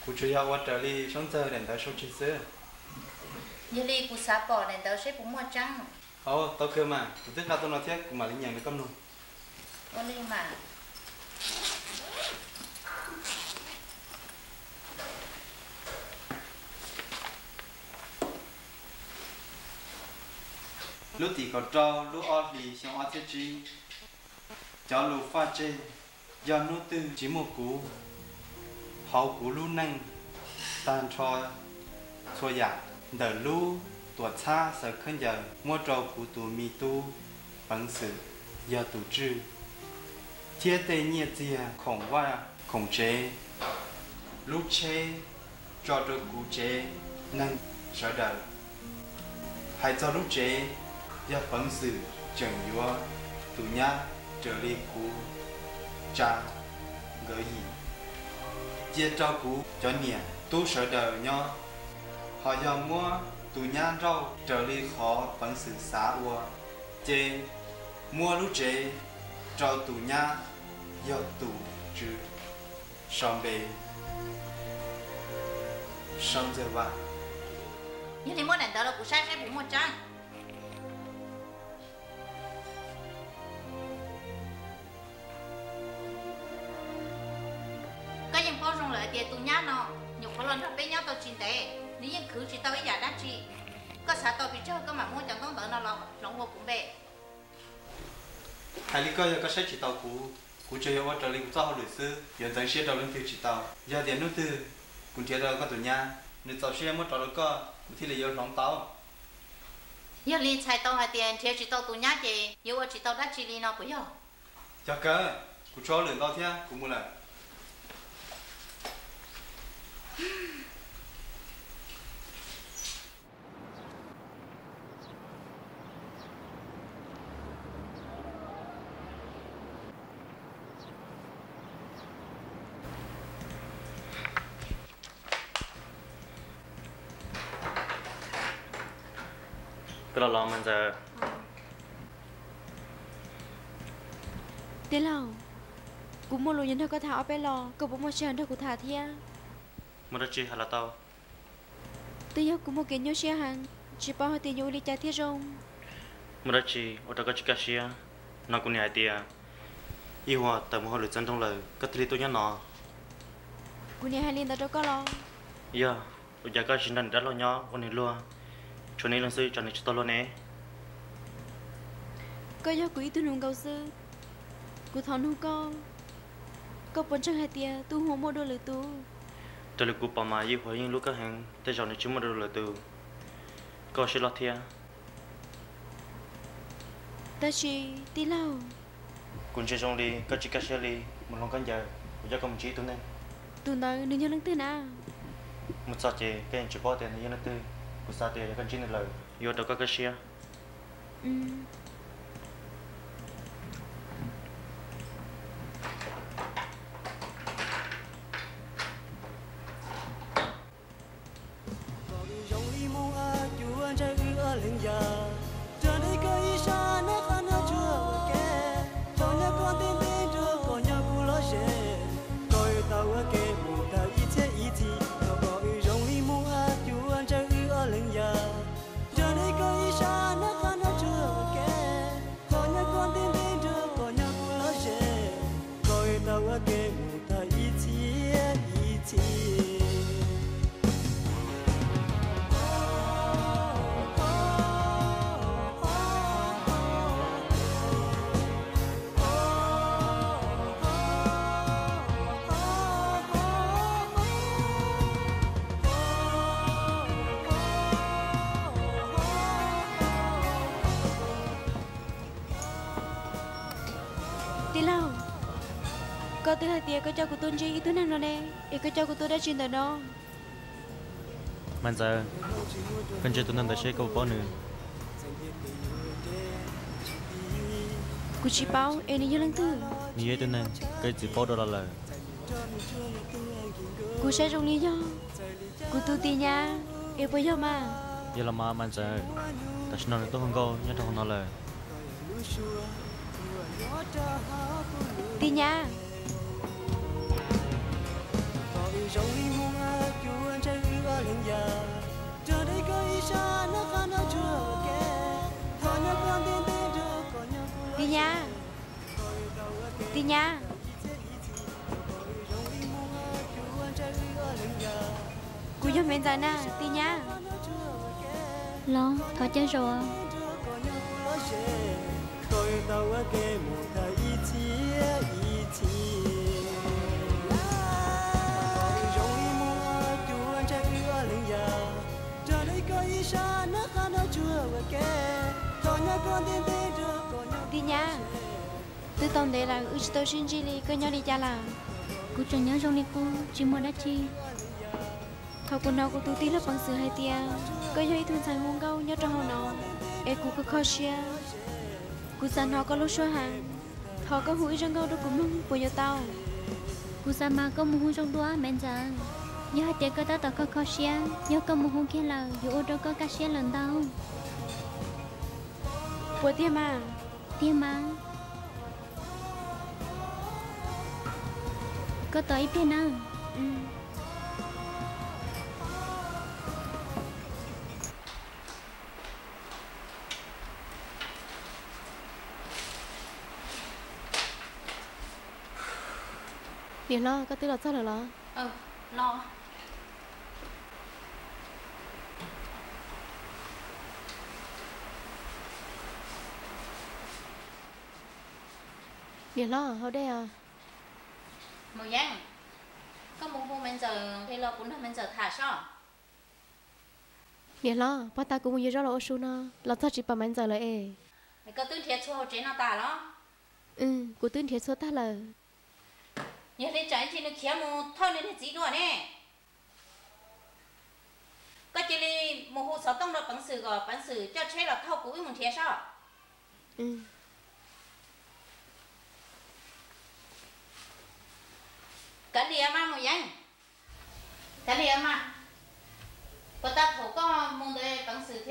Kuv tsuas yog ua raws li Soob Ntxawg daim ntawv sau tseg xwb. Yog li kuv xav pom daim ntawv seb puas muaj tseeb. Au, tau kawg mas, kuv twb nqa tuaj no thiab, kuv mam li nyeem rau koj mloog. Ua li mas. Lub tim kaum rau lub ob hlis xyoo ob txhiab tsib, cov lus faj tseg. Yog hnub twg tsis muaj kuv hauv kuv lub neej, tag nrho txhua yam ntawm lub tuam txhab xaws khaub ncaws muab rau kuv tus me tub peev xwm yog tus tswj, thiab tej nyiaj txiag khoom vaj khoom tsev, lub tsheb, tso rau kuv tsev neeg sawv daws. Hais txog lub tsev, yog peev xwm tseem yuav tus nyab raws li kuv tsa nkawd yim, cia rau kuv cov niam tub sawv daws nyob, ho yog muab tus nyab nrauj raws li qhov peev xwm xav ua, ces muab lub tsev rau tus nyab yog tus tswj. Sau npe, Soob Ntxawg Vaj. Yog li muab daim ntawv los kuv saib saib puas muaj tseeb. Koj yeej paub zoo lawm hais tias tus nyab no nyuam qhuav los nrog peb nyob tau tsis ntev, nws yeej khwv tsis tau ib yam dab tsi. Koj xav tau pes tsawg koj mam muab cov ntaub ntawv no los hloov ua kuv npe. Hais li koj yog koj saib tsis taus kuv, kuv tsuas yog ua raws li kuv txoj hauj lwm xwb, yuav ntxeev siab rau leej twg tsis tau. Yog tias hnub twg kuv nrhiav tau koj tus nyab, nws txaus siab muab rau koj, kuv thiaj li yuav hloov tau. Yog li txhais tau hais tias nrhiav tsis tau tus nyab ces yuav ua tsis tau dab tsi li no puas yog? Yog kawg, kuv tshuav hauj lwm ntau thiab, kuv mus lawm. Koj los los mas Ntxawm. Tij laug, kuv muaj lus yuav nrog koj tham ob peb los, koj puas muaj sij hawm nrog kuv tham thiab? Muaj dab tsi hais los tau. Twb yog kuv muaj kev nyuaj siab heev, tsis paub hais tias yuav ua li cas thiaj zoo. Muaj dab tsi ua rau koj tsis kaj siab? No kuv niam hais tias Ib Huas tawm mus hauj lwm txawv nroog lawm, koj thiaj li tuaj nyob no. Kuv niam hais li ntawd rau koj los? Yog, ua cas koj tsis nrog niam dab laug nyob ua nws luag, tshuav nws ib leeg xwb tso nws tsis tau luag ne? Koj yog kuv ib tug hluas nkauj xwb, kuv thov nug koj, koj puas ntseeg hais tias tub Huas muaj dua lwm tus? Raws li kuv pom mas Ib Huas yeej hlub koj heev, tej zaum nws tsis muaj dua lwm tus, koj ua siab loj thiab. Tab sis tij laug, kuv ntsia zoo li koj tsis kaj siab li, mus hloov khaub ncaws, kuv coj koj mus ntsib ib tug neeg. Tus ntawd nws yog leej twg na? Mus txog ces koj yeej tsis paub tias nws yog leej twg, kuv xav tias yog koj ntsib nws lawm yuav ua rau koj kaj siab. Koj zoo li moo ab cuav ntsawj wb ob leeg yam, nrog neb koj ib sab neb qab neb tsuag ua ke, thaum nyob koj ntev ntev nrog koj nyob kuv lom zem, koj tau ua ke mus tag ib txhiab ib txhis. Koj zoo li moo ab cuav ntsawj wb ob leeg yam, nrog neb koj ib sab neb qab neb tsuag ua ke, thaum nyob koj ntev ntev nrog koj nyob kuv lom zem, koj tau ua ke mus tag ib txhiab ib txhis. Tij laug, koj twb hais tias koj coj kuv tuaj ntsib ib tug neeg no ne, es koj coj kuv tuaj dab tsi ntawm no? Maiv Ntxawg, koj ntsia tus neeg ntawd seb koj puas paub nws? Kuv tsis paub es nws yog leej twg? Nws yog ib tug neeg koj ib txwm paub dua los lawm. Kuv saib zoo li yog kuv tus tis nyab, es puas yog mas? Yog los mas Maiv Ntxawg, tam sim no nws tuaj hu nkauj nyob rau hauv no lawm. Tis nyab. Nyab, Tij Nyab, kuv yog Me Ntxawm na, Tij Nyab. Los thov caw zaum. Tij Nyab, twb tau ntev lawm wb tsis tau sib ntsib li, koj nyob li cas lawm? Kuv tseem nyob zoo li qub, tsis muaj dab tsi. Thaum kuv hnov kuv tus tij laug Peev Xwm hais tias koj yog ib tug ntxhais hu nkauj nyob rau hauv no, es kuv kho kho siab. Kuv xav hnov koj lub suab heev, thov koj hu ib zaj nkauj rau kuv mloog puas yuav tau? Kuv xav mas koj mus hu zoo dua Me Ntxawm. Yog hais tias koj tab tom kho kho siab, yog koj mus hu kiag lawm yuav ua rau koj kaj siab lawm ntau. Puas tiag mas? Tiag mas. Koj tos ib pliag nawb. Niam hlob, koj twb los txog lawm los? Niam hlob, haus dej os. Mus Yeeb, koj mus hu Me Ntxawm nqis los kuv nrog Me Ntxawm tham sob. Niam hlob, puag ta kuv mus yuav zaub los ua su no los txog tsis pom Maiv Ntxawm lawm es. Koj twb nrhiav txhua hauv tsev no tas los? Kuv twb nrhiav txhua tag lawm. Yog li tsam ib ntsis nws khiav mus thauj nws niag txiv dua ne. Koj cia li mus hu xov tooj rau Peev Xwm kom Peev Xwm coj tsheb los thauj kuv wb mus nrhiav sob. Kav liam mas Mus Yeeb, kav liam mas. Puag ta thaum koj mus ntawd Peev Xwm